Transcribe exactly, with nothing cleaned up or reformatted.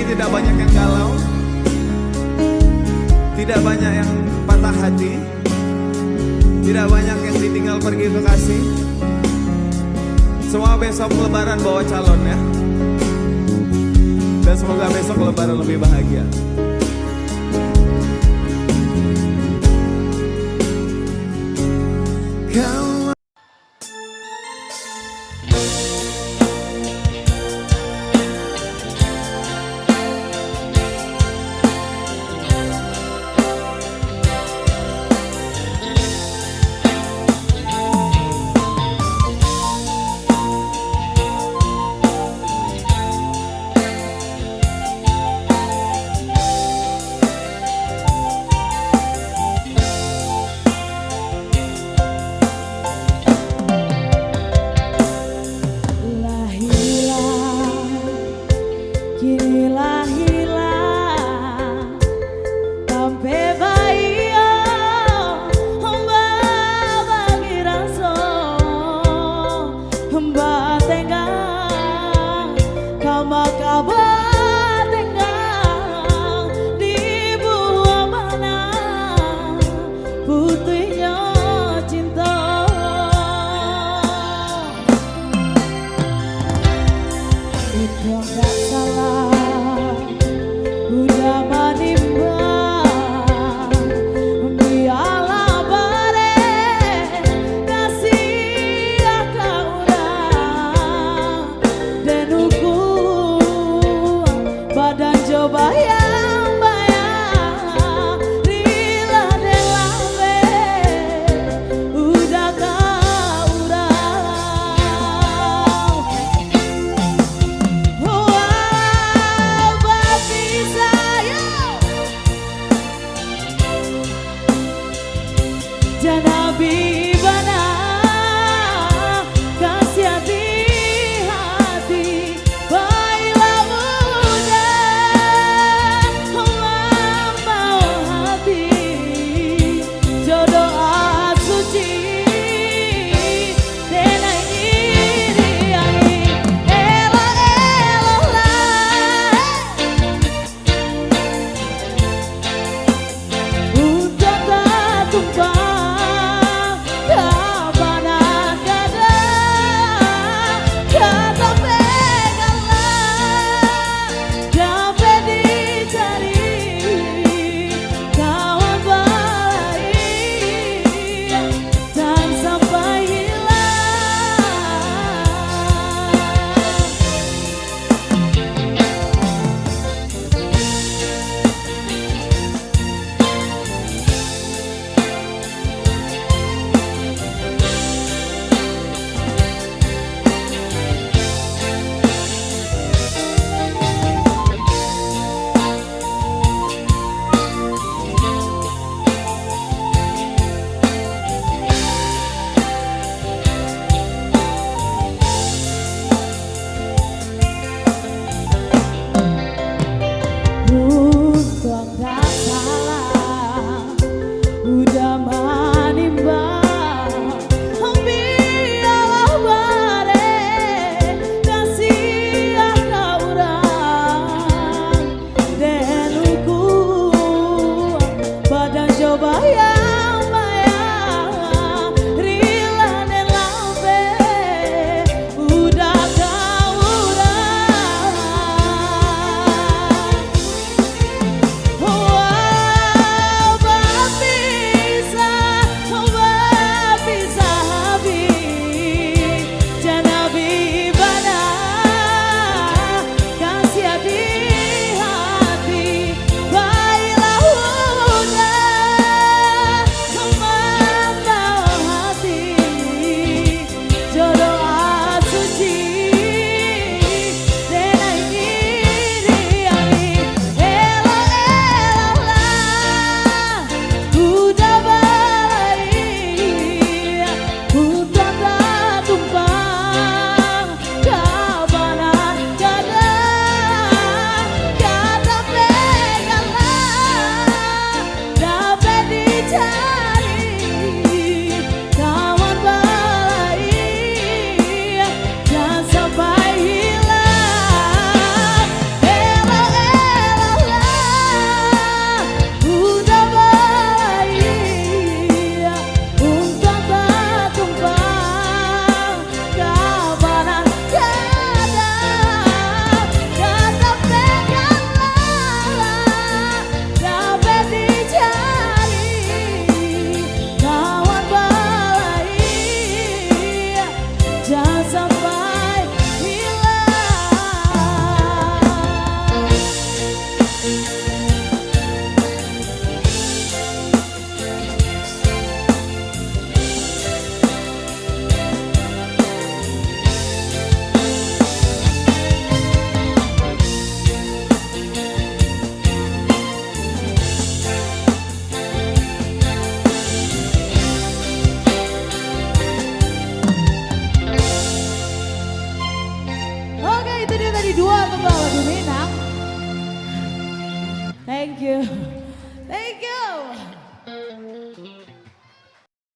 Tidak banyak yang galau, tidak banyak yang patah hati, tidak banyak yang ditinggal pergi kekasih. Semua besok lebaran bawa calon, ya. Dan semoga besok lebaran lebih bahagia. Lah hilang, kini lah hilang, tampek baiyo, babagi raso, batenggang, ka maka batenggang, dibuang bana putuihnyo cinto. Itu ndak salah, udah manimbang, bialah bareh, kasiah ka urang. Den ukua badan jo bayang-bayang, rilah den lambek, udah ka urang. Wah, bapisah yo. Jan abih bana kasiah di hati, bailah mudah mambaok hati, jo doa suci, denai iri ai, elok-eloklah. Untuak tatumpang Tepuk tangan lagu Minang. Thank you. Thank you.